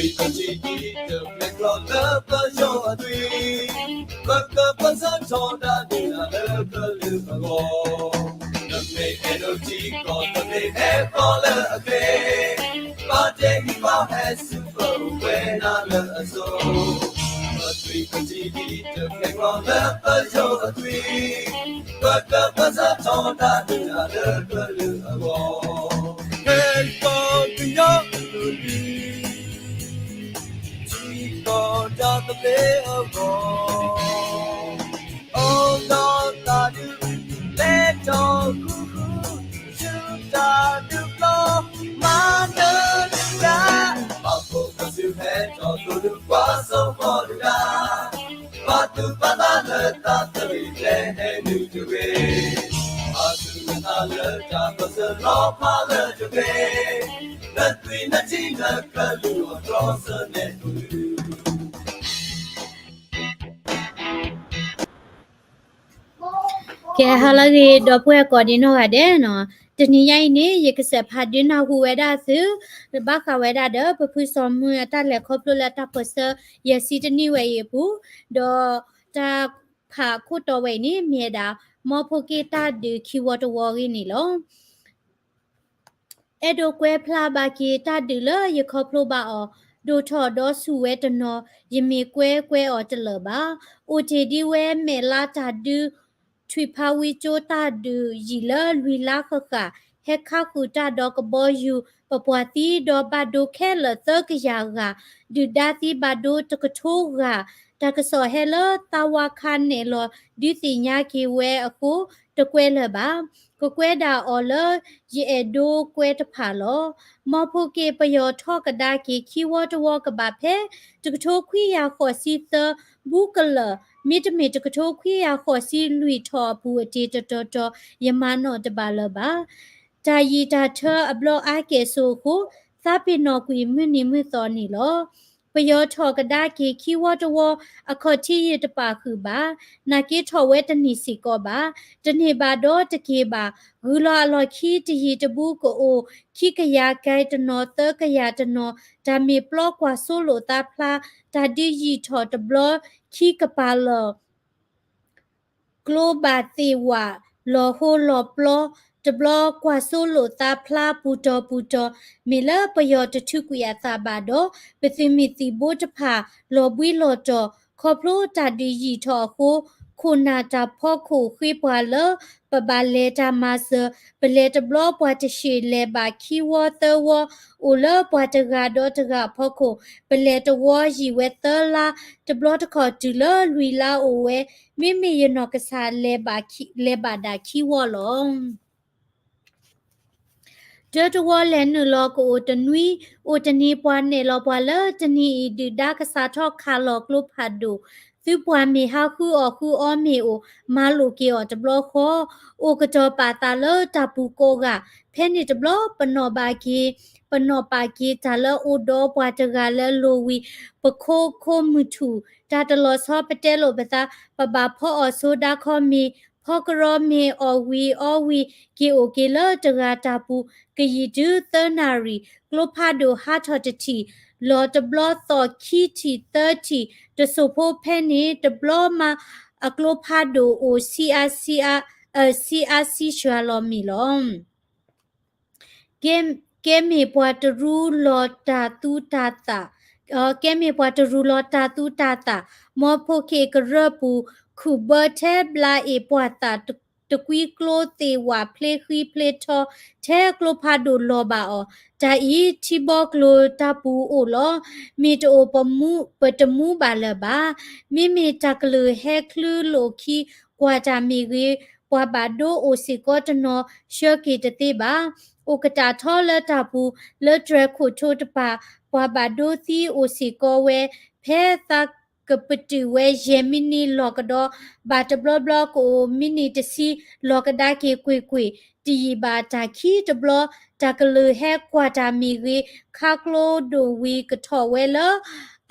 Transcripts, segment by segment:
ပထံၣ်ဒ်တဖျဲးကျီလၢပယီၤအသွံၣ်, ပကပစၢထီဒါဒုးနၤလၢကလုာ်အဂီၢ်, နမ့ၢ်အဲၣ်ဒိးထံကီၢ် တမ့ၢ်ဟဲကီၢ်လၢအကျဲ, ပာ်တဲာ်ဟံးကွၢ်ဟဲဆူပအိၣ်ဝဲနၤလၢအစိၤ, ပသွံၣ်ပထံၣ်ဒ်တဖျဲးကျီလၢပယီၤအသွံၣ်, ပကပစၢထီဒါဒုးနၤလၢကလုာ်အဂီၢ်, ဟဲကီၢ်ကညီအကလုာ် ထံကီၢ်တၢ်သဘျ့အဂီၢ်, အိၣ်ဒီးသးဒုး လဲၤထီၣ်ဃူဃူ, ဆူတၢ်ဒုးပျီ မၤနၢၤတဂၤ, ပာ်ဖှိၣ်ပစုဟဲထီၣ်သိၣ်ဒုးကွၢ်စိဃီၤတဂၤ, ပာ်သူၣ်ပာ်သးလၢတၢ်သဘျ့ကျဲဟဲနုာ်တဂ့ၤ, ပာ်သူၣ်ပာ်သးလၢတၢ်ပၢၢ်ဆၢလီၤဖးလၢတဂ့ၤ, နသွံၣ်နထံနကလုာ်အီၤတြီဆၢနဲၣ်ပူၤ ကဲ ဟါလၢအဂ့ၤ ဒီပုၢ်ဝဲၢ်ကိးဒံနီၢ်ဂၤဒဲးနီၤ, တနံၤညါအံၤန့ၣ် ယကစဲးဖးဒုးနၢ်ဟူဝဲဒၣ်သု, ဘၣ်ဃးဝဲဒၣ်ဒီး ပဖုစီၤမုၢ်အတၢ်လဲၤခီဖျိလၢတၢ်ပၢၢ်ဆၢ ယဲၢ်ဆံတနံၣ်ဝဲအံၤအပူၤ, ဒီးတၢ်ဖးခိၣ်တီဝဲအံၤန့ၣ် မ့ၢ်ဝဲဒၣ် မီဖိက့ၢ်တၢ်ဒုးခံဝီတဝီအဂ့ၢ်န့ၣ်လီၤ. အဲၣ်ဒိးကွဲဖျါဘၣ်က့ၤတၢ်ဒုးလၢယခီဖျိဘၣ်အီၤ, ဒိၣ်ထီၣ်ဒီးဆူၣ်ဝဲတနီၤ, ယမ့ၢ်ကွဲကွဲအီၤတလၢာ်ဘၣ်. အိၣ်တ့ၢ်ဒ်ဝဲမဲာ်လါတၢ်ဒုး ထွံၣ်ဖးဝံကၠိတၢ်ဒုးယံာ်လၢလွံၢ်လါဃၣ်ဃၣ်, ဟဲခးဃုာ်တၢ်ဒီးကဘီယူၤ ပပှၤသံဒီးဘၣ်ဒိခဲလၢာ်သၢကယၤဂၤ, ဒုၣ်ဒါသံဘၣ်ဒိတကထိဂၤ, တၢ်ကစီၣ်ဟဲလၢသးဝါခါနဲၣ်လီၤ ဒုးသ့ၣ်ညါက့ၤဝဲအဃိ တကွဲလၢာ်ဘၣ်. ကကွဲဒၣ်အီၤလၢ ယအဲၣ်ဒိးကွဲတဖၣ်လီၤ. မီဖိက့ၢ်ပယီၤထီၣ်ကဒါက့ၤခံဝီတဝီကဘၣ်ဖဲ တကထိခွံကယၤဃိးဆံသၢ ဘူးကလၢာ်, မ့တမ့ၢ်တကထိခွံကယၤဃိးဆံလွံၢ်ထီၣ်အပူၤအတ့ၢ်တတီၤတီၤ ယမၤနီၣ်တဘၣ်လၢၤဘၣ်. တၢ်ယံာ်တၢ်ထၢအဘျီအါကဲၣ်ဆိးအဃိ သးပ့ၤနီၣ်ကွံာ်မုၢ်နံၤမုၢ်သီန့ၣ်လီၤ. ပယီၤထီၣ်ကဒါက့ၤခံဝီတဝီ အခီၣ်ထံးယတပာ်ဃုာ်ဘၣ်. နာ်က့ထီၣ်ဝဲတန့ၢ်စ့ၢ်ကီးဘၣ်. တန့ၢ်ဘၣ်ဒီးတက့ၤဘၣ်. ဂုၤလီၤအလီၢ်ခံတယံာ်တဘူးကအိၣ် ခံကယၤကဲတနီၤ သၢကယၤတနီၤ တၢ်မ့ၢ်ပျီကွၢ်စိလိာ်သးဖျါ တၢ်ဒုးယံာ်ထီၣ်တဘျီ ခံကပၤလီၤ ကျိဘၣ်သ့ၣ်ဝး လီၤဟိလီၤပျီ တဘျီကွၢ်စိလိာ်သးဖျါပူၤတီၤပူၤတီၤ မ့ၢ်လၢပယီၤတထုးကွံာ်အသးဘၣ်ဒီး ပသုးမုၢ်သံၣ်ဘိတဖၣ် လီၤဘှံးလီၤတီၤ ခီဖျိတၢ်ဒုးယံာ်ထီၣ်အဃိ ခိၣ်နၢ်တၢ်ဖီခိၣ်ဃ့ပှၤလၢ ပဘၣ်လဲၤတၢ်မၤစၢၤ ပလဲၤတဘျီပှၤတဆံးလဲၤဘၣ်ခံဝီသၢဝီ အိၣ်လၢပှၤတဂၤဒီးတဂၤအဖီခိၣ် ပလဲၤတဝီယံာ်ဝဲသၢလါ တဘျီတခီၣ်တုၤလၢလွံၢ်လါအိၣ်ဝဲ မ့မ့ၢ်ယနီၢ်ကစၢ်လဲၤဘၣ်ဒၣ်ခံဝီလီၤ. တၢတဝီလဲၤနုာ်လီၤကအိၣ်တနွံ အိၣ်တနံၤပှၤနဲၣ်လီၤပှၤလၢတနံၤအံၤ ဒုၣ်ဒါကစးထီၣ်ခးလီၤကျိဖးဒိၣ် သုပှၤမ့ၢ်ဟးဃုအီၣ်ဃုအီမ့ၢ်အိၣ် မၤလိာ်က့ၤအီၤတဘျီဃီ အိၣ်ကတီၤပာ်သးလၢတၢ်ပူၤကိးဂၤ ဖဲန့ၣ်တဘျီ ပနီၣ်ဘၣ်က့ၤ ပနီၣ်ပာ်က့ၤတၢ်လၢအိၣ်ဒီးပှၤတဂၤလၢလိၤဝံၤ ပခိခိမုၢ်ထူၣ် တၢ်တလီၤဆီပတဲလိာ်ပသး ပဘၣ်ဖီအီၣ်ဆိဒါခီမ့ၢ် ဖီကရီမ့ၢ် အီၣ်ဝံၤအီဝံၤက့ၤအိၣ်က့ၤလၢတဂၤတၢ်ပူၤ ကယံာ်တုၤသၢနၣ်ရံၣ် ကျိဖးဒိၣ်ဟးထီၣ်တထံၣ် လီၤတဘျီသီၣ်ခံထံၣ်သၢထံၣ် တစိၢ်ဖိဖဲန့ၣ် တဘျီမး အကျိဖးဒိၣ်အိၣ်ဆံးအါဆံးအါ ဆံးအါဆံးစှၤလီၤမ့ၢ်လီၤ. ကဲ ကဲမ့ၢ်ပှၤတရူးလီၤတၢ်သူတၢ်သး, ကဲမ့ၢ်ပှၤတရူးလီၤတၢ်သူတၢ်သး, မီဖိက့ၢ်ကရၢၢ်ပူၤ ခုၣ်ဘၢထဲဘျါအ့ၣ်ပှၤသးတကွံကျိသ့ၣ်ဝးဖျ့ဃံဖျ့ထီ ထဲကျိဖးဒိၣ်လီၤဘၣ်အီၤ, တၢ်အံၤထံဘီကျိၤတၢ်ပူၤအိၣ်လီၤ. မ့ၢ်တအိၣ်ပမူ ပတမူဘၣ်လၢၤဘၣ်. မ့မ့ၢ်တၢ်ကလုၢ်ဟဲချုးလိာ်ခံကွၢ်တၢ်မ့ၢ်ဂ့ၤ, ပှၤဘၣ်ဒိအိၣ်စ့ၢ်ကီးတနီၤ ဆှၢက့ၤတသ့ဘၣ်. အိၣ်ကတၢ်ထီလၢတၢ်ပူၤ လၢတြဲၤခိၣ်ထိတပၤ, ပှၤဘၣ်ဒိသံအိၣ်စ့ၢ်ကီးဝဲ, ဖဲသးကပတုာ်ဝဲယဲၢ်မံးနံးလီၢ်ကဒီး, ဘၣ်တဘျီဘျီကအိၣ်မံးနံးတဆံ လီၤကဒါက့ၤကွ့ၢ်ကွ့ၢ်, တယံာ်ဘၣ်တၢ်ခံတဘျီ, တၢ်ကလုၢ်ဟဲကွၢ်တၢ်မ့ၢ်ဂ့ၤ, ခါကျိဒိၣ်ဝံၤကထီၣ်ဝဲလၢ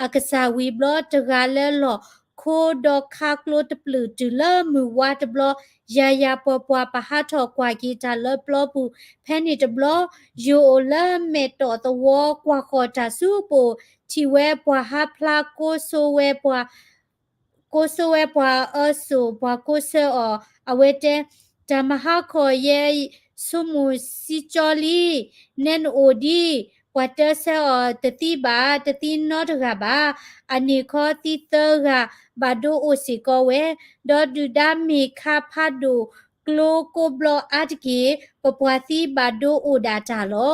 အကစၢ်ဝံၤဘျီတဂၤလၢလီၢ် ခိဒီးခါကျိတပျုာ်တုၤလၢမုၢ်ဝါတဘျီ, ယၤယၤပှၤပှၤပဟးထီၣ်ကွၢ်က့ၤတၢ်လၢပျီပူၤ, ဖဲန့ၣ်တဘျီ ယိၤအိၣ်လၢမဲာ်တီၢ်သဝီကွၢ်ဃီၤတၢ်ဆူပအိၣ်, ထံၣ်ဝဲပှၤဟါဖျါကိးဆိဝဲပှၤ ကိးဆိဝဲပှၤအၢစိာ် ပှၤကိးဆၢအီၤ, အဝဲတဲ, တၢ်မၤဟါခီၣ်ယဲ ဆိမိၣ်စံကၠီလံ, နဲနအိၣ်ဒံး, ပှၤတၢဆၢအီၤတသံဘၣ်, တသံနီတဂၤဘၣ်, အန့ၣ်ခီသံသၢဂၤဘၣ်ဒိအိၣ်စ့ၢ်ကီးဝဲ, ဒီးဒုၣ်ဒါမ့ၢ်ခါဖးဒိၣ်ကျိကိးဘျီအါတက့ၢ်, ပပှၤသံဘၣ်ဒိအိၣ်ဒၣ်တၢ်လီ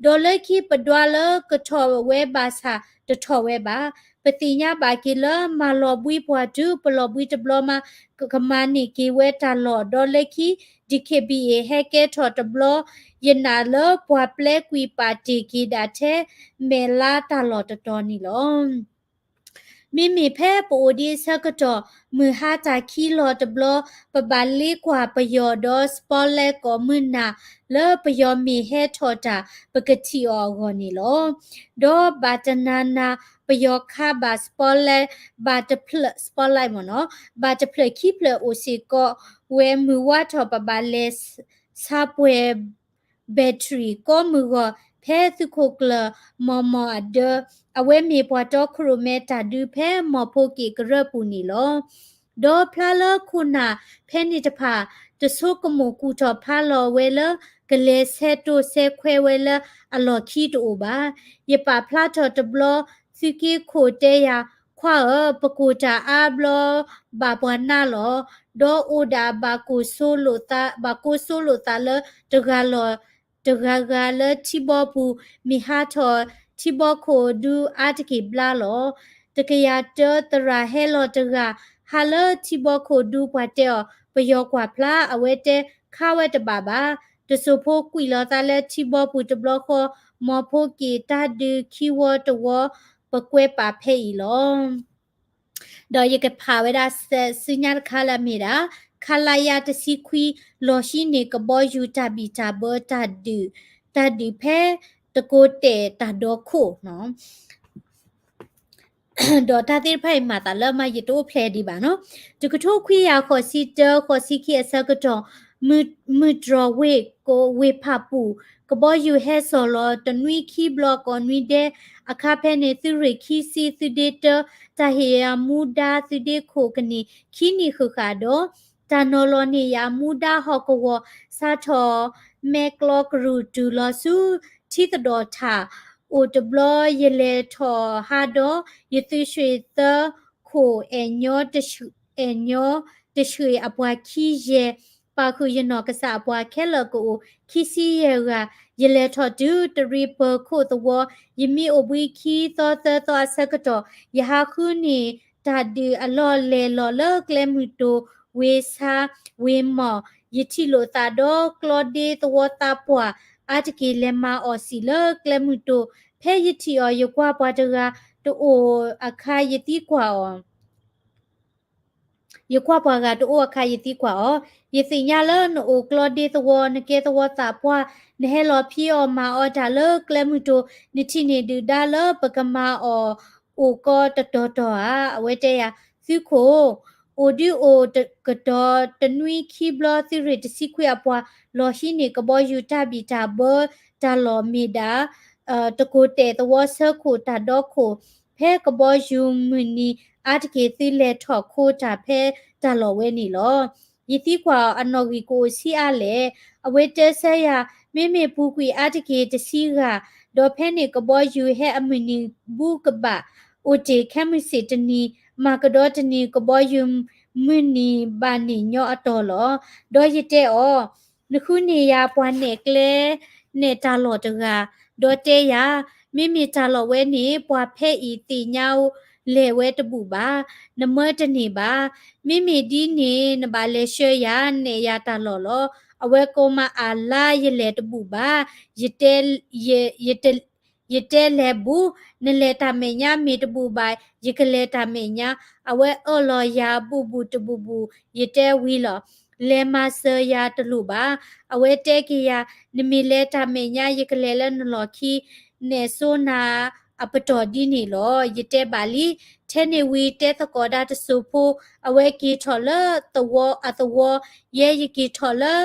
ၤ. ဒီးလၢခံပဒွးလၢကထီၣ်ဝဲဘၣ်ဆၣ်တထီၣ်ဝဲဘၣ်. ပသ့ၣ်ညါဘၣ်က့ၤလၢမၤလီၤဘှံးပှၤတုၤပလီၤဘှံးတဘျီမး ကမၤန့ၢ်က့ၤဝဲတၢ်လီၢ်, ဒီးလၢခံ DKBA ဟဲကဲထီၣ်တဘျီ, ယနာ်လၢပှၤပျဲကွံာ်ပာ်တ့ၢ်က့ၤဒၣ်ထဲမဲာ်လါတၢ်လီၢ်တတီၤန့ၣ်လီၤ. မ့မ့ၢ်ဖဲပအိၣ်ဒံးအဆၢကတီၢ် မုၢ်ဟါတၢ်ခံလီၤတဘျီ, ပဘၣ်လ့ကွၢ်ပယီၤဒီး စပီလဲကိးမုၢ်နၤ လၢပယီၤမ့ၢ်ဟဲထီၣ်တၢ် ပကထံၣ်အီၤအဂီၢ်န့ၣ်လီၤ. ဒီးဘၣ်တနၤနၤ ပယီၤခါဘၣ်စပီလဲ, ဘၣ်တဖျၢၣ်စပီလဲမ့ၢ်နီၤ, ဘၣ်တဖျၢၣ်ခံဖျၢၣ်အိၣ်စ့ၢ်ကီးဝဲ, မုၢ်ဝါထီၣ်ပဘၣ်လဲၤဆါပှဲၤ battery ကိးမုၢ်ဂီၤ ဖဲသုးခိၣ်ကျၢၢ်မီၢ်မီၢ်အဒၢ, အဝဲမ့ၢ်ပှၤတီခိၣ်ရိၣ်မဲတၢ်ဒုးဖဲမီၢ်ဖိက့ၣ်ကရၢၢ်ပူၤန့ၣ်လီၤ. ဒီးဖျါလၢခိၣ်နၢ်ဖဲန့ၣ်တဖၣ် တဆိကမိၣ်ကူၣ်ထီၣ်ဖးလီၤဝဲလၢ ကလဲၤဆဲးတိၢ်ဆဲးခွဲးဝဲလၢအလီၢ်ခံတအိၣ်ဘၣ်. ယပာ်ဖျါထီၣ်တဘျီ သုးက့ခိၣ်တဲယၤ, ခွါဧၢ, ပကိၢ်တၢ်အါဘျီဘၣ်ပှၤနါလီၤ. ဒီးအိၣ်ဒၣ်ဘၣ်ကိၢ်ဆိလိာ်သး, ဘၣ်ကိၢ်ဆိလိာ်သးလၢတဂၤလီၢ်တဂၤဂၤလၢထံဘီပူၤ, မ့ၢ်ဟးထီၣ်ထံဘီခိၣ်ဒုအါတက့ၢ်ဘျါလီၤ. တကယၤတၢသရၣ်ဟဲလီၤတဂၤ ဟးလၢထံဘီခိၣ်ဒု ပှၤတဲအီၤ, ပယီၤကွၢ်ဖျါ, အဝဲတဲ, ခါဝဲတဘၣ်ဘၣ်. တစိၢ်ဖိကွံာ်လီၤသးလၢထံဘီပူၤတဘျီဃီ, မီၢ်ဖိက့ၣ်တၢ်ဒုးခံဝီတဝီ ပကွဲးပာ်ဖဲအံၤလီၤ. ဒီးယကဖးဝဲဒၣ်စဲးစုညါတခါလၢအမ့ၢ်ဒၣ် ခလရ တဆံခွံ လီၤဟံးန့ၢ်ကဘီယူၤတၢ်ဘံၣ်တၢ်ဘၢတၢ်ဒုး, တၢ်ဒုးဖဲတကိးတဲာ်တၢ်ဒီခိၣ်နီၤ. ဒီးတၢ်သ့ၣ်တဖၣ်အံၤမၤသးလၢမးယတအိၣ်ဖျဲၣ်ဒံးဘၣ်နီၤ. တကထိခွံကယၤဃိးဆံတၢ ဃိးဆံခံအဆၢကတီၢ် မုၢ်တြီၢ်ဝ့ၢ်ကိးဝ့ၢ်ဖးပူၤ ကဘီယူၤဟဲစိာ်လီၤတနွံခံဘျီကိးနွံဒဲ, အခါဖဲန့ၣ် သုးရ့ၣ်ခံဆံ သုးဒ့တၢ တၢ်ဟ့ၣ်ယၤမူဒါသုးဒ့ခိၣ်ကန့ၢ်ခံနံၣ်ဃုာ်ဃာ်ဒီး တၢ်နီၤလီၤန့ၢ်ယၤမူဒါဟီၣ်ကဝီၤ စးထီၣ်မဲာ်ကျီကရူၢ်တုၤလီၤဆူ ထံသဒီၣ်ထၣ် အိၣ်တဘျီ ယလဲၤထီၣ်ဟးဒီး ယသုးဆှ့ၣ်သၢခိၣ်အဲၣ်ညီ အဲၣ်ညီတဆှ့ၣ်အပှၤခံယဲၢ် ပာ်ဃုာ်ယနီၢ်ကစၢ်အပှၤခဲလၢာ်ကအိၣ် ခံဆံယဲၢ်ဂၤ, ယလဲၤထီၣ်တုၤတရံးပၢၤခိၣ်သဝီ, ယမ့ၢ်အိၣ်ဘှံးခံသီသၢသီအဆၢကတီၢ် ယဟးဃုန့ၢ်တၢ်ဒုးအလီၢ်လဲၢ်လီၤလၢကျဲမုၢ်တိၤ ဝ့ၢ်ဆါ ဝ့ၢ်မီၢ်, ယထံၣ်လိာ်သးဒီးကျီဒ့သဝီသးပှၢ် အါတက့ၢ်လဲၤမၤအီၣ်စံာ်လၢကျဲမုၢ်တိၤ, ဖဲယထံၣ်အီၤ ယကွၢ်ပှၤတဂၤတအိၣ်အခါယသံကွၢ်အီၤ ယကွၢ်ပှၤဂၤတအိၣ်အခါယသံကွၢ်အီၤ, ယသ့ၣ်ညါလၢနအိၣ်ကျီဒ့သဝီ နကဲသဝီသးပှၢ်, နဟဲလီၤဖံးအီၣ်မၤအီၣ်တၢ်လၢကျဲမုၢ်တိၤ, နထံၣ်န့ၢ်ဒုၣ်ဒါလၢပကမၤအီၣ်အိၣ်ကီတတီၤတီၤဧါ. အဝဲတဲယၤ, သုးခိၣ် အိၣ်ဒုးအိၣ်ကတီၤတနွံခံဘျီ သုးရ့ၣ်တဆံခွံအပှၤ လီၤဟံးန့ၢ်ကဘီယူၤတၢ်ဘံၣ်တၢ်ဘၢတၢ်လီၢ်မ့ၢ်ဒၣ် တကိးတဲာ်သဝီဆၢခိၣ်တၢ်ဒီခိၣ် ဖဲကဘီယူၤမုၢ်နံၤ အါတက့ၢ်သုလဲၤထီၣ်ခိတၢ်ဖဲတၢ်လီၢ်ဝဲန့ၣ်လီၤ. ယသံကွၢ်အီၤ အနီၣ်ဂံၢ်ကအိၣ်ဆံးအါလဲၣ်. အဝဲတဲဆၢယၤ, မ့မ့ၢ်ပူၤကွံာ်အါတက့ၢ်တဆံဂၤ, ဒီးဖဲန့ၣ်ကဘီယူၤဟဲအမုၢ်နံၤဘူးကဘၣ် အိၣ်တ့ၢ်ခဲမုၢ်ဆ့ၣ်တနံၤ, မၤကဒီးတနံၤ ကဘီယူၤမုၢ်နံၤဘၣ်န့ၣ်ညီအတီၤလီၤ. ဒီးယတဲအီၤ, နဃုန့ၢ်ယၤပှၤနဲၣ်ကျဲနဲၣ်တၢ်လီၢ်တဂၤ, ဒီးတဲယၤ, မ့မ့ၢ်တၢ်လီၢ်ဝဲန့ၣ် ပှၤဖဲအံၤသ့ၣ်ညါလဲၣ်ဝဲတဘူၣ်ဘၣ်, နမၢတန့ၢ်ဘၣ်. မ့မ့ၢ်ဒ်န့ၣ် နဘၣ်လဲၤဆှၢယၤ နဲၣ်ယၤတၢ်လီၢ်လီၤ. အဝဲကိးမးအလါယလဲၤတဘူၣ်ဘၣ်, ယတဲ ယ ယတ ယတဲလဲၤဘူး, နလဲၤတၢ်မဲာ်ညါမ့ၢ်တဘူၣ်ဘၣ် ယကလဲၤတၢ်မဲာ်ညါ, အဝဲအၢၣ်လီၤယၤဘူးဘူးတဘူၣ်ဘူး, ယတဲဝံၤလီၤ. လဲၤမၤစၢၤယၤတလိၣ်ဘၣ်. အဝဲတဲက့ၤယၤ, နမ့ၢ်လဲၤတၢ်မဲာ်ညါ ယကလဲၤလၢနလီၢ်ခံ, နဲၣ်စိနၤ အပတီၢ်ဒ်န့ၣ်လီၤ. ယတဲဘၣ်လံ, ထဲန့ၣ်ဝံၤတဲသကိးဒၣ်တစိၤဖိ, အဝဲက့ၤထီၣ်လၢသဝီအသဝီ, ယဲယက့ၤထီၣ်လၢ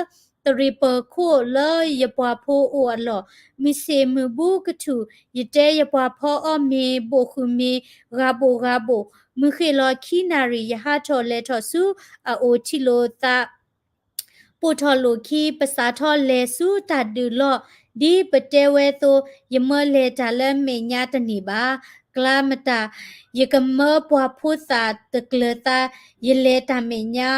သရံးပၢၤခိၣ်လၢယပှၤဖိအိၣ်အလီၢ်, မုၢ်ဆ့ၣ်မုၢ်ဘူကထူၣ်, ယတဲယပှၤဖီအီၣ်မ့ၤဘိၣ်ဃုာ်မ့ၤ, ဂၤဘိၣ်ဂၤဘိၣ်, မုၢ်ဃ့ၢ်လီၤခံနၣ်ရံၣ် ယဟးထီၣ်လဲၤထီၣ်ဆူအအိၣ်ထံၣ်လိာ်သး ပိာ်ထီၣ်လိာ်ခံ ပစးထီၣ်လဲၤဆူတၢ်ဒုးလီၢ်, ဒ်ပတဲဝဲအသိး, ယမၢလဲၤတၢ်လၢမဲာ်ညါတန့ၢ်ဘၣ်. ကျါမတၤ, ယကမၢပှၤဖိသၣ်တကျၢၤသး, ယလဲၤတၢ်မဲာ်ညါ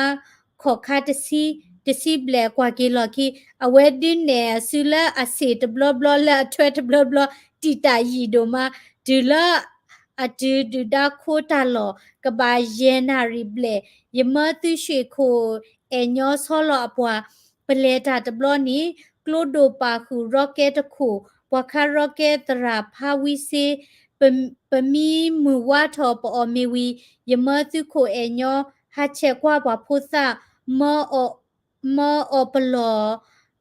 ခီၣ်ခါတဆံ, တဆံဘျဲၣ်ကွၢ်က့ၤလီၢ်ခံ, အဝဲဒုးနဲၣ်အစုလၢအဆ့ၣ်တဘျီဘျီလၢအထွဲတဘျီဘျီ, တံာ်တာ်ယံာ်ဒိၣ်မး, တုၤလၢ အတုၤဒုၣ်ဒါခိတၢ်လီၢ် ကဘၣ်ယဲၢ်နၣ်ရံၣ်ဘျဲၣ်, ယမၢသုးရွှ့ၣ်ခိၣ်အဲၣ်ညီဆီလီၤအပှၤ, ပလဲၤတၢ်တဘျီန့ၣ် ကျိဒိၣ်ပာ်ဃုာ်ရီကဲတခိၣ်, ပှၤခါရီကဲသရၣ်ဖးဝံစ့, ပမံမုၢ်ဝါထီၣ်ပအီၣ်မ့ၤဝံၤ, ယမၢသုးခိၣ်အဲၣ်ညီ ဟးဆဲးကွၢ်ပှၤဖိသၣ်, မၢအီၣ် မၢအီၣ်ပလီၢ်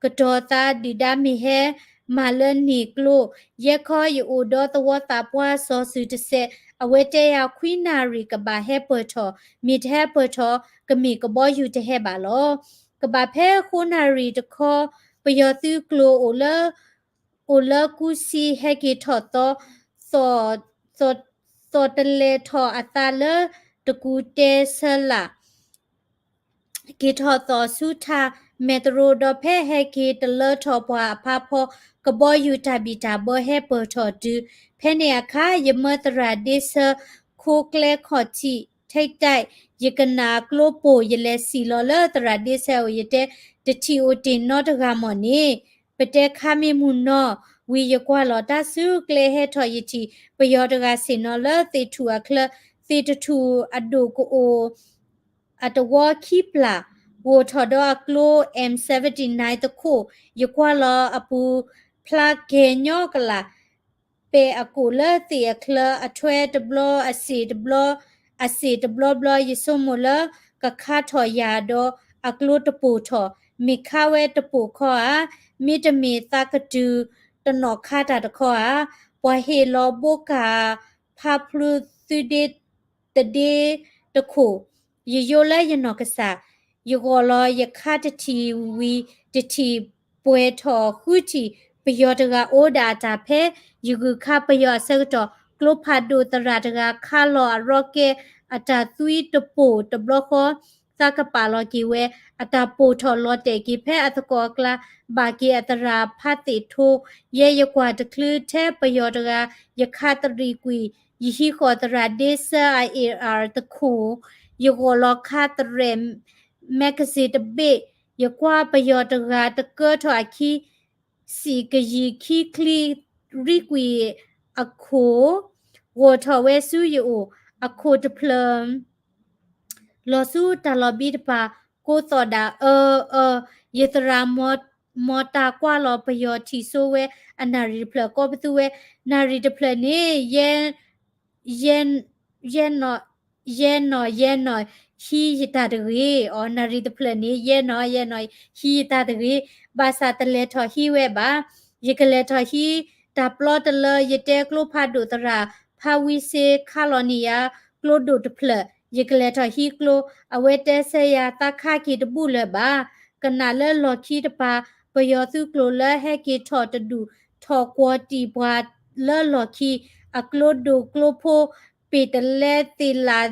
ကတီၤသးဒုၣ်ဒါမ့ၢ်ဟဲမၤလၢန့ၢ်ကျိ, ယဲခီယအိၣ်ဒီးသဝီသးပှၢ်စီၤစုၤတစဲး, အဝဲတဲယၤခွံနၣ်ရံၣ်ကဘၣ်ဟဲပၢၢ်ထီၣ်, မ့ၢ်တဟဲပၢၢ်ထီၣ် ကမ့ၢ်ကဘီယူၤတဟဲဘၣ်လီၤ. ကဘၣ်ဖဲဃိနၣ်ရံၣ်တခီ, ပယီၤသုးကျိၤအိၣ်လၢ အိၣ်လၢကူစံဟဲက့ၤထီၣ်သီ, သီၣ် သီၣ်တလဲၤထီၣ်အသးလၢတကူတဲဆၢလာ် က့ၤထီၣ်သီၣ်ဆူထၣ်မဲာ်တရိၤ ဒီးဖဲဟဲက့ၤတလၢထီၣ်ပှၤအဖါဖီ ကဘီယူၤတၢ်ဘံၣ်တၢ်ဘၢဟဲပၢၢ်ထီၣ်တုၤ ဖဲန့ၣ်အခါ ယမၢသရၣ်ဒ့ဆၢ ခိကျဲခီၣ်ထံး ထိတ်တိုက် ယကနၣ်ကျိပိၢ် ယလဲၤစံၣ်လီၤလၢသရၣ်ဒ့ဆၢအအိၣ် ယတဲ တထံၣ်အိၣ်တ့ၢ်နီတဂၤမီၢ်န့ၣ် ပတဲခါမ့ၢ်မုၢ်နီၢ် ဝံၤယကွၢ်လီၤတၢ်စုကျဲဟဲထီၣ် ယထံၣ်ပယီၤတဂၤဆ့ၣ်နီၤလၢသ့ၣ်ထူၣ်အချၢ သ့ၣ်တထူၣ်အဒိၣ်ကအိၣ် အတဝီခံပျၢ် ဂိၢ်ထီၣ်ဒီးအကျိ M seventy-nine တခိၣ် ယကွၢ်လီၤအပူၤ ဖျါကဲၤညီကလာ် ပဲာ်အကိာ်လၢသ့ၣ်အချၢ အထွဲတဘျီ အစ့ၣ်တဘျီ အစ့ၣ်တဘျီဘျီ ယဆိကမိၣ်လၢကခါထီၣ်ယၤဒီးအကျိတပိၢ်ထီၣ် မ့ၢ်ခါဝဲတပိၢ်ခီဧါ မ့တမ့ၢ်သးကတုၤတနီၣ်ခါတၢ်တခီဧါ ပှၤဟ့ၣ်လီၤဘိကၢ်ဖးဖျူသုဒ့တဒ့တခိၣ် ယယိလၢယနီၢ်ကစၢ် ယဂီၢ်လီၤယခါတထံၣ်ဝံၤတထံၣ် ပှဲၤထီၣ်ဃုထံၣ် ပယီၤတဂၤအိၣ်ဒၣ်အတၢ်ဖဲ ယဂုာ်ခါပယီၤအဆၢကတီၢ် ကျိဖးဒိၣ်သရၣ်တဂၤခါလီၤအ rocket အတၢ်သွံတပိၢ်တဘျီဃီ သးကပာ်လီၤက့ၤဝဲ အတၢ်ပိၢ်ထီၣ်လီၤတဲာ်က့ၤဖဲအသကိးအကျါ ဘၣ်က့ၤအသရၣ်ဖးသ့ၣ်ထိ ယဲယကွၢ်တချုးထဲပယီၤတဂၤ ယခါသရံးကွံာ် ယဟံးဃီၤသရၣ်ဒ့ဆၢအ AR တခိၣ် ယဂီၢ်လီၤခါသရဲၣ် magazine တဘ့ၣ် ယကွၢ်ပယီၤတဂၤတကၢထီၣ်အခံ စံၣ်ကယံာ်ခံချံ ရံကွံာ်အခိၣ် ဂီၢ်ထီၣ်ဝဲဆူယအိၣ် အခိၣ်တဖျၢၣ် လီၤဆူတၢ်လီၢ်ဘံတပၤ ကိးသီၣ်ဒၣ်အၢအၢ ယသရၣ် မီၤတၢ်ကွၢ်လီၤပယီၤထံၣ်စိဝဲ အနၣ်ရံၣ်တဖျၢၣ် ကိးပသူဝဲ နၣ်ရံၣ်တဖျၢၣ်န့ၣ် ယဲ ယဲ ယဲနီၢ် ယဲနီၢ် ဟံးယတၢ်တဂ့ၤ အီၤ နၣ်ရံၣ်တဖျၢၣ်န့ၣ် ယဲနီၢ် ယဲနီၢ် ဟံးယတၢ်တဂ့ၤ ဘၣ်ဆၣ်တလဲၤထီၣ်ဟံးဝဲဘၣ် ယကလဲၤထီၣ်ဟံး တၢ်ပျီတလၢ ယတဲကျိဖးဒိၣ်သရၣ် ဖးဝံစ့ခါလီၤန့ၢ်ယၤ ကျိဒိၣ်တဖျၢၣ် ယကလဲၤထီၣ်ဟံးကျိ အဝဲတဲဆၢယၤ သးခါက့ၤတဘူၣ်လၢၤဘၣ် ကနၣ်လၢလီၢ်ခံတပၤ ပယီၤသုးကျိၤလၢဟဲက့ၤထီၣ်တဒူၣ် ထီၣ်ကွီၤတံၢ်ပှၤလၢလီၢ်ခံ အကျိဒိၣ်ကျိဖိ ပ့ၢ်တလဲသ့ၣ်လၣ်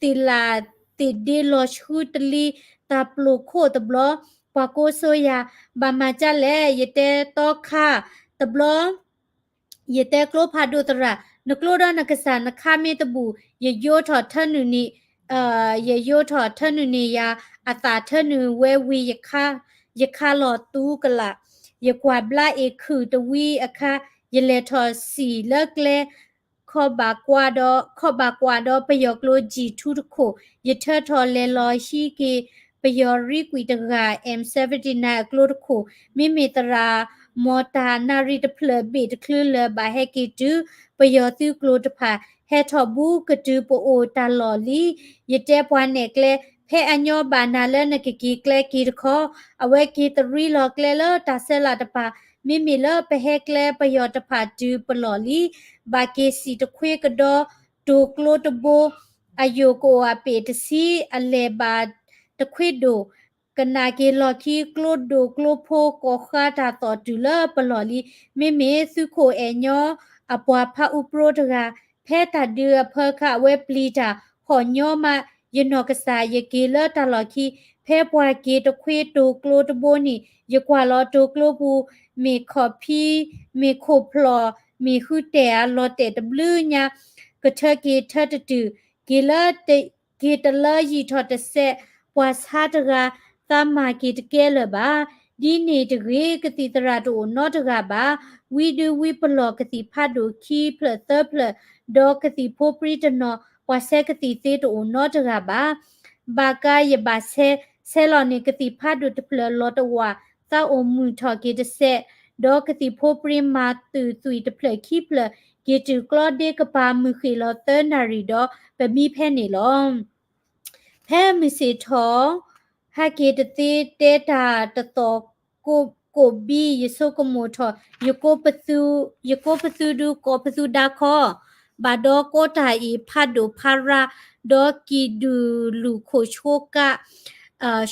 သ့ၣ်လၣ်သ့ၣ်ဒ့လီၤဆှုတလံ တၢ်ပျိာ်ခိၣ်တဘျီ ပှၤကိးစိယၤ ဘၣ်မၤကၢ်လဲၣ် ယတဲတီခါ တဘျီ ယတဲကျိဖးဒိၣ်သရၣ် နကျိဒီးနကစၢ်နခါမ့ၢ်တဘူၣ် ယယိထီၣ်ထၢနုာ်န့ၣ် ယယိထီၣ်ထၢနုာ်န့ၢ်ယၤ အသၣ်ထၢနုာ်ဝဲဝံၤ ယခါလီၤသူကလာ် ယကွၢ်ဘျါအ့ၣ်ခုၣ်တဝံအခါ ယလဲၤထီၣ်စံၣ်လၢကျဲ ခီၣ်ဘၣ်ကွၢ်ဒီး ခီၣ်ဘၣ်ကွၢ်ဒီးပယီၤကျိ G two တခိၣ် ယထၢထီၣ်လဲၤလီၤဟံးက့ၤ ပယီၤရံကွံာ်တဂၤ M seventy-nine အကျိတခိၣ် မ့မ့ၢ်သရၣ်မီၤတၢ် နၣ်ရံၣ်တဖျၢၣ်ဘ့ၣ်တချုးလၢၤဘၣ်ဟဲက့ၤတုၤ ပယီၤသုးကျိၤတဖၣ် ဟဲထီၣ်ဘူးကတုၤပအိၣ်တၢ်လီၢ်လံ ယတဲပှၤနဲၣ်ကျဲ ဖဲအညီဘၣ်နၤလၢနကက့ၤကျဲက့ၤတခီ အဝဲက့ၤတရံးလီၤကျဲလၢတၢ်ဆဲးလၤတပၤ မ့မ့ၢ်လၢပဟဲကျဲပယီၤတဖၣ်တုၤပလီၢ်လံ, ဘၣ်က့ၤစံၣ်တခွ့ကဒီတိၤကျိတဘိ, အယိာ်ကအိၣ်အပ့ၢ်တဆံ, အလဲၢ်ဘၣ်တခွ့ဒိၣ်, ကနၣ်က့ၤလီၢ်ခံကျိဒိၣ်ကျိဖိ ကိးဃါတၢ်သီၣ်တုၤလၢပလီၢ်လံ. မ့မ့ၢ်သုးခိၣ်အဲၣ်ညီအပှၤဖးအူပြိတဂၤ, ဖဲတၢ်ဒုးအဖၢခါ အဝဲပျံၤတၢ်ဟီၣ်ညီမး, ယနီၢ်ကစၢ်ယက့ၤလၢတၢ်လီၢ်ခံ, ဖဲပှၤက့ၤတခွ့တိၤကျိတဘိန့ၣ် ယကွၢ်လီၤတိၤကျိပူၤ မ့ၢ်ခီၣ်ဖံး, မ့ၢ်ခိၣ်ဖျီၣ်, မ့ၢ်ဃုတဲာ်ဧါ လီၤတဲာ်တဘျုးညါ, ကထၢက့ၤထၢတတုာ်, က့ၤလၢ က့ၤတလၢယံာ်ထီၣ်တစဲး, ပှၤဆါတဂၤ, သးမၤက့ၤတကဲလၢာ်ဘၣ်. ဒ်န့ၣ်တဂ့ၤ, ကသံၣ်သရၣ်တအိၣ်နီတဂၤဘၣ်. ဝံဒုဝံပလီၢ်ကသံၣ်ဖးဒိၣ်ခံဖျၢၣ်သၢဖျၢၣ်, ဒီးကသံၣ်ဖိပြံတနီၤ, ပှၤဆဲးကသံၣ်သ့တအိၣ်နီတဂၤဘၣ်. ဘၣ်ကါယဘၣ်ဆဲး, ဆဲးလီၤန့ၢ်ကသံၣ်ဖးဒိၣ်တဖျၢၣ်လီၤတဝာ်, သးအိၣ်မုာ်ထီၣ်က့ၤတစဲး, ဒီးကသံၣ်ဖိပြံမၤသုၣ်သွံၣ်တဖျၢၣ်ခံဖျၢၣ်, က့ၤတုၤကျီဒ့ကပၤမုၢ်ဃ့ၢ်လီၤသၢနၣ်ရံၣ်ဒီးပမံဖဲန့ၣ်လီၤ. ဖဲမုၢ်ဆ့ၣ်ထီၣ်, ဟဲက့ၤတသ့တဲတၢ်တသီၣ်ကိးဘံ ယဆိကမိၣ်ထီၣ် ယကိးပသူဒုး ကိးပသူဒါခီ, ဘၣ်ဒီးကိးတၢ်အံၤဖးဒိၣ်ဖးရါ, ဒီးကံၣ်ဒူၣ်လူၣ်ခိၣ်ဆိကး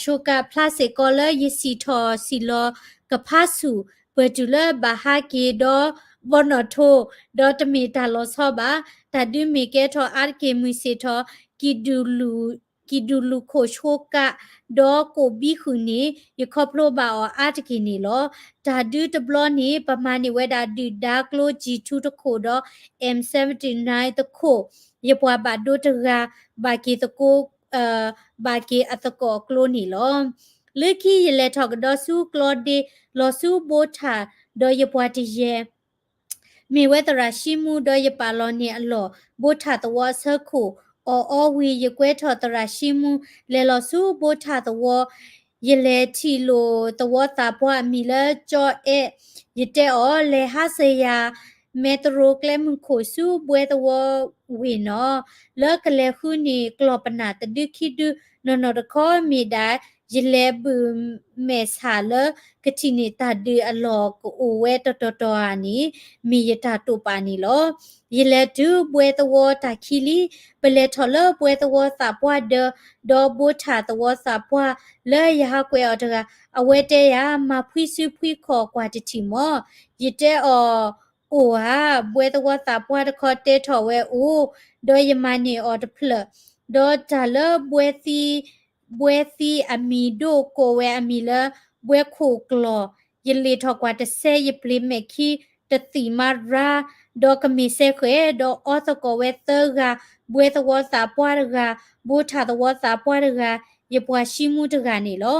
ဆိကးဖျါစ့ၢ်ကီးလၢယစံၣ်ထီၣ်စံၣ်လီၤကဖးဆူၣ် ပၢၢ်တုၤလၢဘၣ်ဟးက့ၤဒီးဘီနီၣ်ထိ, ဒီးတမ့ၢ်တၢ်လီၤဆီဘၣ်. တၢ်ဒုးမ့ၢ်ကဲထီၣ်အါတက့ၢ်မုၢ်ဆ့ၣ်ထီၣ်, ကံၣ်ဒူၣ်လူၣ် ကံၣ်ဒူၣ်လူၣ်ခိၣ်ဆိကး, ဒီးကိးဘံဃုာ်န့ၣ် ယခီဖျိဘၣ်အီၤအါတက့ၢ်န့ၣ်လီၤ. တၢ်ဒုးတဘျီန့ၣ် ပမၤန့ၢ်ဝဲဒၣ်ဒုၣ်ဒါကျိ G two တခိၣ်ဒီး M seventy-nine တခိၣ်, ယပှၤဘၣ်ဒိတဂၤ ဘၣ်က့ၤသကိး ဘၣ်က့ၤအသကိးအကျိန့ၣ်လီၤ. လၢခံယလဲၤထီၣ်ကဒီးဆူကျီဒ့ လီၤဆူဘိထၣ်, ဒီးယပှၤတယဲၢ် မ့ၢ်ဝဲသရၣ်ရှံမူ ဒီးယပာ်လီၤန့ၢ်အလီၢ် ဘိထၣ်သဝီအဆၢခိၣ် အီၣ်အီဝံၤ ယကွဲထီၣ်သရၣ်ရှံမူ လဲၤလီၤဆူဘိထၣ်သဝီ, ယလဲၤထံၣ်လိာ်သဝီသးပှၢ်အမံၤလၢကၠီအဲၣ်, ယတဲအီၤ လဲၤဟးစၢၤယၤ မဲတရိကျဲမုၢ်ခိၣ်ဆူဘှဲသဝီဝ့ၢ်နီၤ, လၢကလဲၤဃုန့ၢ်ကျီၢ်ပနၢ်တဒုခံဒု နီၢ်နီၢ်တခီမ့ၢ်ဒၣ် ယလဲၤဘုၣ်မဲာ်ဆှးလၢ ကထံၣ်န့ၢ်တၢ်ဒုးအလီၢ်ကအိၣ်ဝဲတီၤတီၤတီၤဧါန့ၣ် မ့ၢ်ယတၢ်တိာ်ပာ်န့ၣ်လီၤ. ယလဲၤတုၤဘှဲသဝီတၢ်ခံလံ, ပလဲၤထီၣ်လၢဘှဲသဝီသးပှၢ်ဒၢ, ဒီးဘိထၣ်သဝီသးပှၢ် လၢယဟးကွဲးအီၤတဂၤ, အဝဲတဲယၤ မၤဖှံစုဖှံခီၣ်ကွၢ်တထံၣ်မီၢ်, ယတဲအီၤ အိၣ်ဧါ, ဘှဲသဝီသးပှၢ်တခီတဲထီၣ်ဝဲအိၣ်, ဒီးယမၤန့ၢ်အီၤတဖျၢၣ်, ဒီးတၢ်လၢဘှဲသံ ဘှဲသံအမံၤဒိၣ်ကိးဝဲအမံၤလၢ ဘှဲခိၣ်ကျီၢ်, ယလ့ၣ်ထီၣ်ကွၢ်တစဲး ယပျ့ၤမဲာ်ခံ တသံၣ်မးရါ, ဒီးကမ့ၢ်စဲဃဲၤ ဒီးအီသကိးဝဲသၢဂၤ, ဘှဲသဝီသးပှၢ်တဂၤ, ဘိထၣ်သဝီသးပှၢ်တဂၤ, ယပှၤရှံမူတဂၤန့ၣ်လီၤ.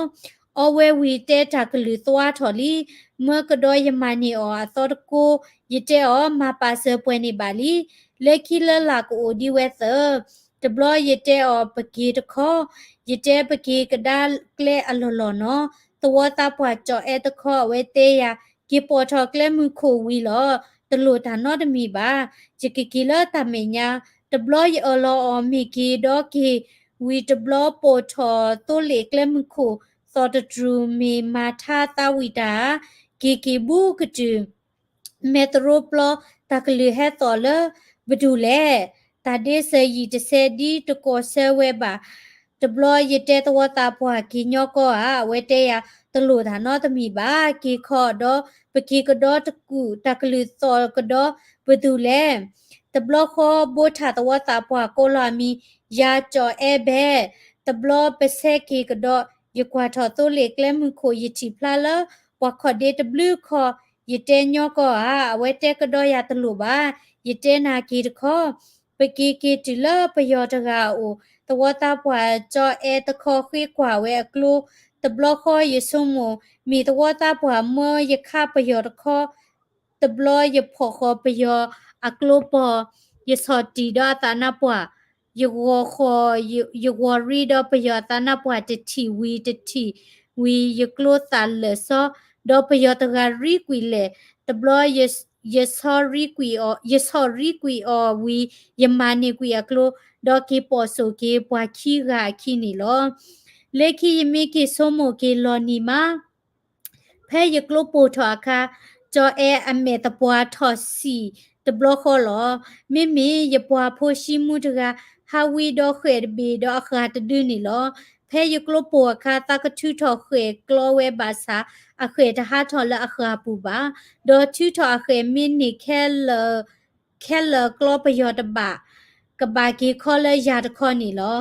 အီဝဲဝံၤတဲတၢ်ကလုၢ်သွါထီၣ်လံ, မၢကဒီးယမၤန့ၢ်အီၤအသီတကိး, ယတဲအီၤ မၤပာ်စၢၤပှဲၤန့ၣ်ဘၣ်လံ. လၢခံလၢလာ်ကအိၣ်ဒံးဝဲသၢ, တဘျီယတဲအီၤပက့ၤတခီ, ယတဲပက့ၤကဒါကျဲအလီၢ်လီၢ်နီၤ, သဝီသးပှၢ်ကၠီၣ်အဲတခီ အဝဲတဲယၤ က့ၤပိာ်ထီၣ်ကျဲမုၢ်ခိၣ်ဝံၤလီၤ, တလိၣ်တၢ်နီတမံၤဘၣ်, ယကက့ၤလၢတၢ်မဲာ်ညါ, တဘျီယအၢၣ်လီၤအီၤမ့ၢ်က့ၤဒီးက့ၤ, ဝံၤတဘျီပိာ်ထီၣ်သိလ့ၣ်ကျဲမုၢ်ခိၣ်, သီၣ်တတြူၢ်မ့ၢ်မၤထါသးဝံၣ်တၢ်ဧါ, က့ၤက့ၤဘူးကတုၢ် မဲတရိပျီ တၢ်ကလုၢ်ဟဲသီၣ်လၢ ပဒူၣ်လဲၣ်, တၢ်ဒ့စၢၤယံာ်တစဲးဒ်တကိးဆၢဝဲဘၣ်. တဘျီယတဲသဝီသးပှၢ်က့ၤညီကီဧါ, အဝဲတဲယၤ တလိၣ်တၢ်နီတမံၤဘၣ်, က့ၤခီဒီး ပက့ၤကဒီးတကူၣ် တၢ်ကလုၢ်သီၣ်ကဒီးပဒူၣ်လဲၣ်. တဘျီဃီဘိထၣ်သဝီသးပှၢ်ကိးလီၤအမံၤ ယၤကၠီၣ်အဲဘဲ, တဘျီပဆဲးက့ၤကဒီး ယကွၢ်ထီၣ်သိလ့ၣ်ကျဲမုၢ်ခိၣ် ယထံၣ်ဖျါလၢ ပှၤခီၣ်ဒ့တဘျုးခီ, ယတဲညီကီဧါ, အဝဲတဲကဒီးယၤတလိၣ်ဘၣ်, ယတဲနၤက့ၤတခီ, ပက့ၤက့ၤတုၤလၢပယီၤတဂၤအအိၣ်, သဝီသးပှၢ်ကၠီအဲတခီဃ့ကွၢ်ဝဲအကျိ, တဘျီဃီယဆိကမိၣ် မ့ၢ်သဝီသးပှၢ်မၢယခးပယီၤတခီ, တဘျီယဖီၣ်ဃီၤပယီၤအကျိပီၤ, ယဆီၣ်တံၢ်ဒီးအသးနါပှၢ်, ယဂီၤဃီၤ, ယဂီၤရံဒီးပယီၤအသးနါပှၢ်တထံၣ်ဝံၤတထံၣ်ဝံၤ ယကျိသးလၢာ်စီ, ဒီးပယီၤတဂၤရံကွံာ်လဲၣ်, တဘျီ ယဆီၣ်ရံကွံာ်အီၤဝံၤ ယမၤန့ၢ်ကွံာ်အကျိ, ဒီးက့ၤပိာ်စိာ်က့ၤပှၤခံဂၤအခံန့ၣ်လီၤ. လၢခံယမ့ၢ်က့ၤဆိကမိၣ်က့ၤလီၤနံၤမး ဖဲယကျိပိာ်ထီၣ်အခါ, ကၠီၤအဲအမဲာ်သပှၢ်ထီၣ်ဆံးတဘျီဃီလီၤ. မ့မ့ၢ်ယပှၤဖိၡံမူတဂၤ ဟးဝံဒီးဃဲၣ်တဘ့ၣ်ဒီးအဃၢ်တဒုန့ၣ်လီၤ. ဖဲယကျိပိာ်အခါ သးကထုးထီၣ်ဃဲၣ်ကျီဝဲဘၣ်ဆၣ် အဃဲၣ်တဟးထီၣ်လၢအဃၢ်ပူၤဘၣ်. ဒီးထုးထီၣ်အဃဲၣ်မ့ၢ်န့ၢ်ခဲလၢာ် ခဲလၢာ်ကျီပယီၤတဘၣ် ကဘၣ်က့ၤခီလၢယၤတခီန့ၣ်လီၤ.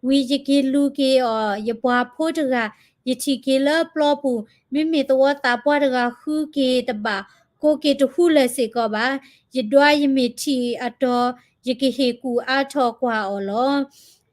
ဝံၤယက့ၤလူၤက့ၤအီၤ ယပှၤဖိတဂၤ ယထံၣ်က့ၤလၢပျီပူၤ မ့မ့ၢ်သဝီသးပှၢ်တဂၤဃုက့ၤတဘၣ် ကိးက့ၤတဟူလၢၤစ့ၢ်ကီးဘၣ်. ယဒွးယမ့ၢ်ထံၣ်အတီၤ ယကဟ့ၣ်ကူၣ်အါထီၣ်ကွၢ်အီၤလီၤ.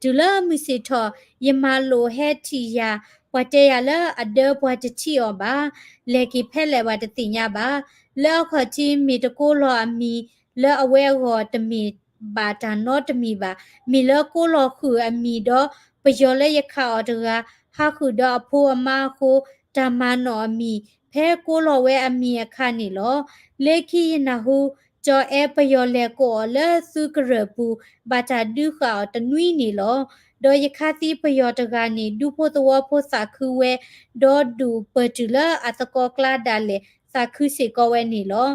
တုၤလၢမုၢ်ဆ့ၣ်ထီၣ် ယမၤလိာ်ဟဲထံၣ်ယၤ ပှၤတဲယၤလၢအဒၢပှၤတထံၣ်အီၤဘၣ်. လဲၤက့ၤဖဲလဲၣ်ဘၣ်တသ့ၣ်ညါဘၣ်. လၢအခီၣ်ထံးမ့ၢ်တကိးလီၤအမံၤ လၢအဝဲအဂီၢ်တမ့ၢ်ဘၣ်တၢ်နီတမံၤဘၣ်. မ့ၢ်လၢကိးလီၤဃုာ်အမံၤဒီး ပယီၤလၢယခးအီၤတဂၤ ဟးဃုာ်ဒီးအဖိအမါအဃိ တၢ်မၤနီၣ်အမံၤ ဖဲကိးလီၤဝဲအမံၤအခါန့ၣ်လီၤ. လၢခံယနၢ်ဟူ ကၠီၤအဲပယီၤလဲၤကိးအီၤလၢသုကရၢၢ်ပူၤ ဘၣ်တၢ်ဒုးဃာ်အီၤတနွံန့ၣ်လီၤ. ဒီးယခါသံပယီၤတဂၤန့ၣ် ဒူဖိသဝီဖိသးခုဝဲ ဒီးဒူၣ်ပၢၢ်တုၤလၢအသကိးကျါဒၣ်လဲာ် သးခုစ့ၢ်ကီးဝဲန့ၣ်လီၤ.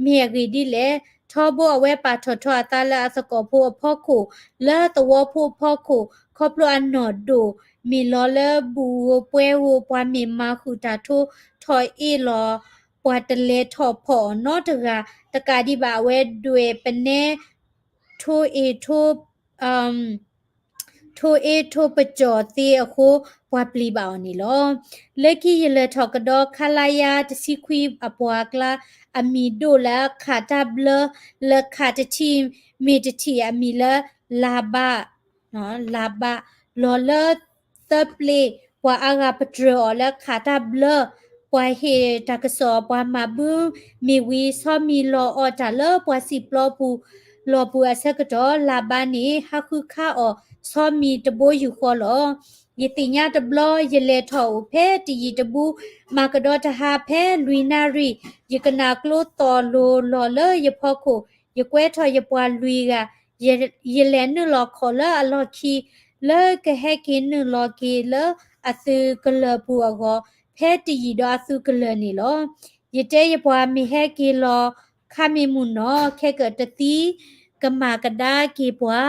မ့ၢ်အဂ့ၢ်ဒ်လဲၣ်, ထီဘိအဝဲပာ်ထီၣ်ထီအသးလၢအသကိးဖိအဖီခိၣ် လၢသဝီဖိအဖီခိၣ် ခီဖျိအနီၢ်ဒိၣ် မ့ၢ်လီၤလၢဘူၣ်ဧိၤပှဲၤဧိၤ ပှၤမ့ၢ်မၤဃုာ်တၢ်ထိ ထီၣ်အ့ၣ်လီၤ ပှၤတလဲၤထီၣ်ဖီၣ်အီၤနီတဂၤ တကးဒံးဘၣ် အဝဲဒွဲၣ်ပနဲ ထိအ့ၣ်ထိ ထိအ့ထိပကၠီၣ်သ့အဃိ ပှၤပျံၤဘၣ်အီၤန့ၣ်လီၤ. လၢခံယလဲၤထီၣ်ကဒီး ခလရ တဆံခွံအပှၤအကျါ အမံၤဒိၣ်လၢခးတၢ်ဘျၢ လၢခးတထံၣ် မ့ၢ်တထံၣ်အမံၤလၢ လၤဘး လၤဘး လီၤလၢသၢပျ့ၤ ပှၤအါဂၤပတြၢၤအီၤလၢခးတၢ်ဘျၢ ပှၤဟ့ၣ်တၢ်ကစီၣ် ပှၤမၤဘု မ့ၢ်ဝံၤ ဆီမံၤလီၤအီၣ်တၢ်လၢပှၤစံာ်ပျီပူၤ လီၢ်ပူၤအဆၢကတီၢ် လၤဘးန့ၣ် ဟးဃုခးအီၤ ဆီမံၤတဘိယူၢ်ဃီလီၤ. ယသ့ၣ်ညါတဘျီ ယလဲၤထီၣ်အိၣ်ဖဲတယံာ်တဘူး မၤကဒီးတဟါဖဲလွံၢ်နၣ်ရံၣ် ယကနၣ်ကျိသီၣ်လိၤလီၤလၢယဖီခိၣ် ယကွဲထီၣ်ယပှၤလွံၢ်ဂၤ ယလဲၤနုာ်လီၤခီၣ်လၢအလီၢ်ခံ လၢကဟဲက့ၤနုာ်လီၤက့ၤလၢအသုးကလၢၤပူၤအဂီၢ် ဖဲတယံာ်ဒီးအသုးကလၢၤန့ၣ်လီၤ. ယတဲယပှၤမ့ၢ်ဟဲက့ၤလီၤခါမ့ၢ်မုၢ်နီၢ် ခဲကတသံ ကမၤကဒါက့ၤပှၤ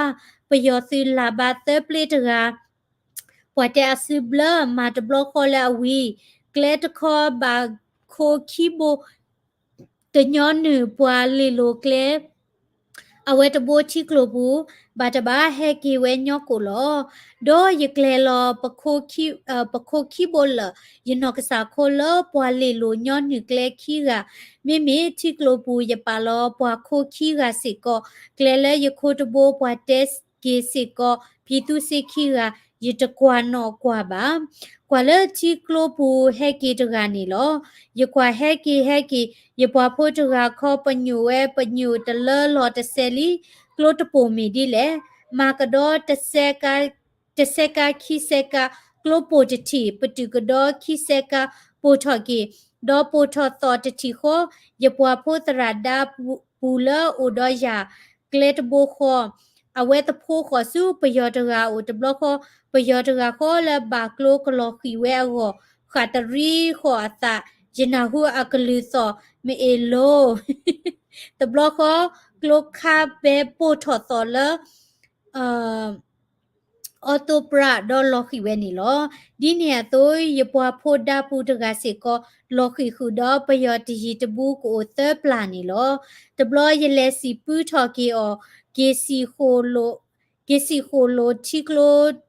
ပယီၤသုးလၤဘးသၢပျ့ၤတဂၤ ပှၤတဲအစုဘျၢ မၤတဘျီဃီလၢအဝံၤ ကျဲတခီဘၣ်ခိခံဘိ တညီနုၢ်ပှၤလ့ၢ်လိၤကျဲ အဝဲတဘိထံကျိပူၤ ဘၣ်တဘၣ်ဟဲက့ၤဝဲညီကိာ်လီၤ. ဒီးယကျဲၤလီၤ ပခိခံဘိလၢာ် ယနီၢ်ကစၢ်ခိလၢပှၤလ့ၢ်လိၤညီနုၢ်ကျဲခံဂၤ မ့မ့ၢ်ထံကျိပူၤ ယပာ်လီၤပှၤခိခံဂၤစ့ၢ်ကီး ကျဲလၢယခိတဘိ ပှၤတဲက့ၤစ့ၢ်ကီး ဖံသူစ့ခံဂၤ ယတကွၢ်နီၣ်ကွၢ်ဘၣ်. ကွၢ်လၢထံကျိပူၤဟဲက့ၤတဂၤန့ၣ်လီၤ. ယကွၢ်ဟဲက့ၤဟဲက့ၤ ယပှၤဖိတဂၤခီ ပညိၣ်ဝဲပညိၣ်တလၢလီၤတစဲးလံ. ကျိတပိာ်မ့ၢ်ဒ်လဲၣ်. မၤကဒီး တစဲးကါခံစဲးကါ ကျိပိာ်တထံၣ် ပတုာ်ကဒီးခံစဲးကါ ပိာ်ထီၣ်က့ၤ ဒီးပိာ်ထီၣ်သီၣ်တထံၣ်ဃီ ယပှၤဖိသရၣ်ဒါပူၤလၢအိၣ်ဒီးယၤ ကျဲတဘိဃီ အဝဲသဖှိဃီၤဆူပယီၤတဂၤအိၣ်တဘျီဃီ ပယီၤတဂၤဃီလၢဘၣ်ကျိကလီၤဃံၤဝဲအဂီၢ် ဃၣ်တရံဃီၤအသး ယနၢ်ဟူအကလုၢ်သီၣ် မ့ၢ်အ့ၣ်လိၤ တဘျီဃီ ကျိခါဘဲပိာ်ထီၣ်သီၣ်လၢ အီသိပြး ဒီးလီၤဃံၤဝဲန့ၣ်လီၤ. ဒ်န့ၣ်အသိး ယပှၤဖိဒါပူၤတဂၤစ့ၢ်ကီး လီၤဃံၤဃုာ်ဒီးပယီၤတယံာ်တဘူးကအိၣ်သၢပျၢ်န့ၣ်လီၤ. တဘျီယလဲၤစံာ်ပုထီၣ်က့ၤအီၤ က့ၤစံာ်ဃိၣ်လိာ်ထံကျိ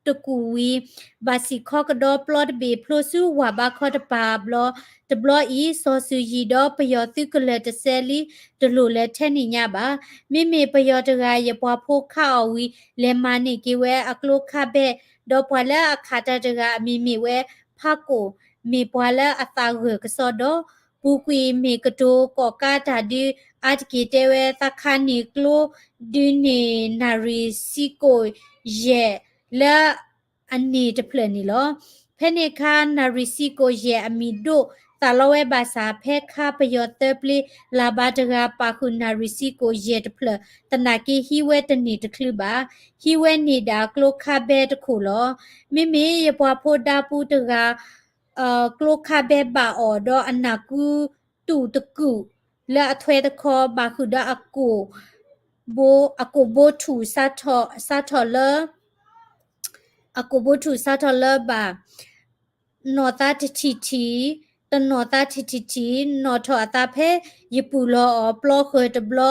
တကူၣ်ဝံၤ ဘၣ်စံၣ်ခီကဒီးပျီတဘ့ၣ်ဖျိဆူဝၣ်ဘါခီတပၤဘျီ, တဘျီအံၤ စီၤစုၤယံၤဒီးပယီၤသုးကလၢၤတစဲးလံ တလိၣ်လၢထဲန့ၣ်ညါဘၣ်. မ့မ့ၢ်ပယီၤတဂၤ ယပှၤဖိခးအီၤဝံၤ လဲၤမၤန့ၢ်က့ၤဝဲအကျိခါဘဲ, ဒီးပှၤလၢအခးတၢ်တဂၤအမံၤမ့ၢ်ဝဲ ဖးကိၣ်, မ့ၢ်ပှၤလၢအသးဂၢၢ်ကစီဒီ, ပူၤကွံာ်မ့ၢ်ကတိၤကီၣ်ကးတၢ်ဒုး အါတက့ၢ်တဲဝဲ သးခးန့ၢ်ကျိ ဒုးန့ၢ်နၣ်ရံၣ်စံကိၣ်ယဲၢ် လၢအန့ၢ်တဖျၢၣ်န့ၣ်လီၤ. ဖဲန့ၣ်အခါ နၣ်ရံၣ်စံကိၣ်ယဲၢ်အမံၤဒိၣ် သးလီဝဲဘၣ်ဆၣ် ဖဲခါပယီၤသၢပျ့ၤ လၢ်ဘၣ်တဂၤ ပာ်ဃုာ်နၣ်ရံၣ်စံကိၣ်ယဲၢ်တဖျၢၣ် သနာ်က့ဟံးဝဲတန့ၢ်တချုးဘၣ်. ဟံးဝဲန့ၢ်ဒၣ်ကျိခါဘဲတခိၣ်လီၤ. မ့မ့ၢ်ယပှၤဖိဒါပူၤတဂၤ ကျိခါဘဲဘၣ်အီၤဒီးအနၢ်ကူ တူၢ်တကူာ်လၢအထွဲတခီ ဘၣ်ဃုာ်ဒီးအကိၣ်ဘိ, အကိၣ်ဘိထူၣ်စးထီၣ်, စးထီၣ်လၢ အကိၣ်ဘိထူၣ်စးထီၣ်လၢဘၣ် နီၣ်သါတထံၣ်ထံၣ်, တနီၣ်သါတထံၣ်ထံၣ်, နီၣ်ထီၣ်အသးဖဲယပူၢ်လီၤအီၤပျီဃၢၤတဘျီ,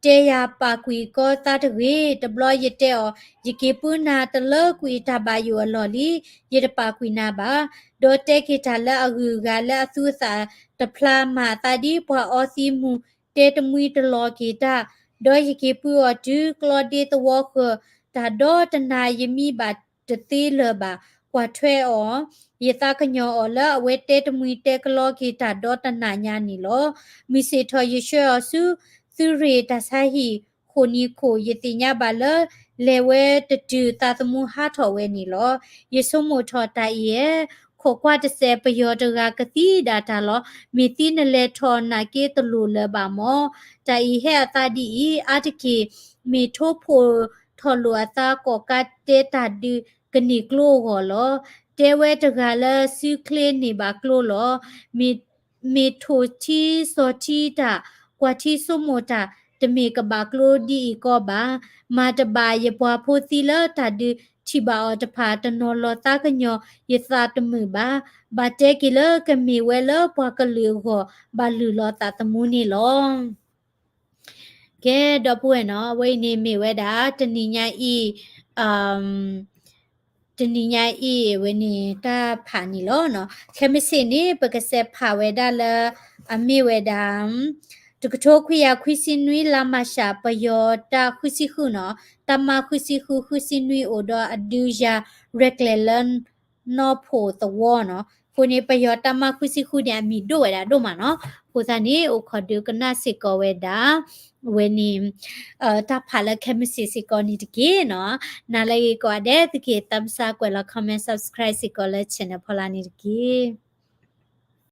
တဲယၤပာ်ကွံာ်ကီသါတဂ့ၤ. တဘျီယတဲအီၤ, ယက့ၤပၢနၤတလၢကွံာ်တၢ်ဘၣ်ယိၣ်အလီၢ်လံ, ယတပာ်ကွံာ်နၤဘၣ်. ဒီးတဲက့ၤတၢ်လၢအဂုၤအဂၤလၢအသူအသးတဖျါ မၤအသးဒ်ပှၤအီသံးမူၤ တဲတမှံတလီၤက့ၤတၢ်, ဒီးယက့ၤပၢအီၤတုၤကျီဒ့သဝီဃၢၤ တၢ်ဒီတနၤယမံဘၣ်တသ့လၢၤဘၣ်, ကွၢ်ထွဲအီၤ, ယသးကညီၤအီၤလၢအဝဲတဲတမှံတဲကလီက့ၤတၢ်ဒီတနၤညါန့ၣ်လီၤ. မုၢ်ဆ့ၣ်ထီၣ်ယဆှၢအီၤဆူသုရ့ၣ်တၢ်ဆါဟံၣ်ဃိၣ်နံၤခိၣ် ယသ့ၣ်ညါဘၣ်လၢ လဲၤဝဲတတုၤသးသမူဟးထီၣ်ဝဲန့ၣ်လီၤ. ယဆိကမိၣ်ထီၣ်တၢ်အံၤဧၢ, ခိးကွၢ်တစဲး ပယီၤတဂၤကသံဒၣ်တၢ်လီၤ. မ့ၢ်သံနလဲၤထီၣ်နာ်က့တလိၣ်လၢၤဘၣ်မီၢ်. တၢ်အံၤဟဲအသးဒ်အံၤ, အါတက့ၢ် မ့ၢ်ထိၣ်ဖိးထီၣ်လိာ်အသး ကိးကးတဲတၢ်ဒုးကန့ၢ်ကျိအဂီၢ်လီၤ. တဲဝဲတဂၤလၢစုချ့န့ၢ်ဘၣ်ကျိလီၤ. မ့ၢ်ထိၣ်ထံစီၤထံတၢ်, ကွၢ်ထံဆိကမိၣ်တၢ်, တမ့ၢ်ကဘၣ်ကျိဒ်အံၤကီးဘၣ်. မၤတဘၣ်ယပှၤဖိသံလၢတၢ်ဒုးထံၣ်ဘၣ်အီၤတဖၣ် တနီၤလီၤသးကညီၤယသးတမုာ်ဘၣ်. ဘၣ်တဲက့ၤလၢကမ့ၢ်ဝဲလၢပှၤကလုာ်အဂီၢ် ဘၣ်လုၢ်လီၤသးသမူန့ၣ်လီၤ. ကဲ ဒီပုၢ်ဝဲၢ်နီၤ, အဝဲအံၤန့ၣ်မ့ၢ်ဝဲဒၣ် တနံၤညါအံၤ, တနံၤညါအံၤဝဲန့ၣ် တၢ်ဖးန့ၣ်လီၤ. ခဲမုၢ်ဆ့ၣ်န့ၣ် ပကစဲးဖးဝဲဒၣ်လၢ အမ့ၢ်ဝဲဒၣ် တကထိခွံကယၤခွံဆံနွံ လါမၤရှး ပယီၤတၢ်ဃုဆံဃုနီၤ, တၢ်မၤဃုဆံဃု ဃုဆံနွံအိၣ်ဒီးအဒုးယၤရဲၣ်ကျဲၤလၢ နီၢ်ဖိသဝီနီၤ. အဃိန့ၣ် ပယီၤတၢ်မၤဃုဆံဃုန့ၣ် အမံၤဒိၣ်ဝဲဒၣ်ဒိၣ်မးနီၤ. အဃိသတးန့ၣ် အိၣ်ခိးဒုးကနၣ်စ့ၢ်ကီးဝဲဒၣ် အဝဲန့ၣ် တၢ်ဖးလၢခဲမုၢ်ဆ့ၣ်စ့ၢ်ကီးန့ၣ်တက့ၢ်နီၤ. နၤလၢဂ့ၤကိးဂၤဒဲး သုက့ၤ thumbs up ကွဲးလီၤ comment subscribe စ့ၢ်ကီးလၢ channel ဖီလာ်န့ၣ်တက့ၢ်.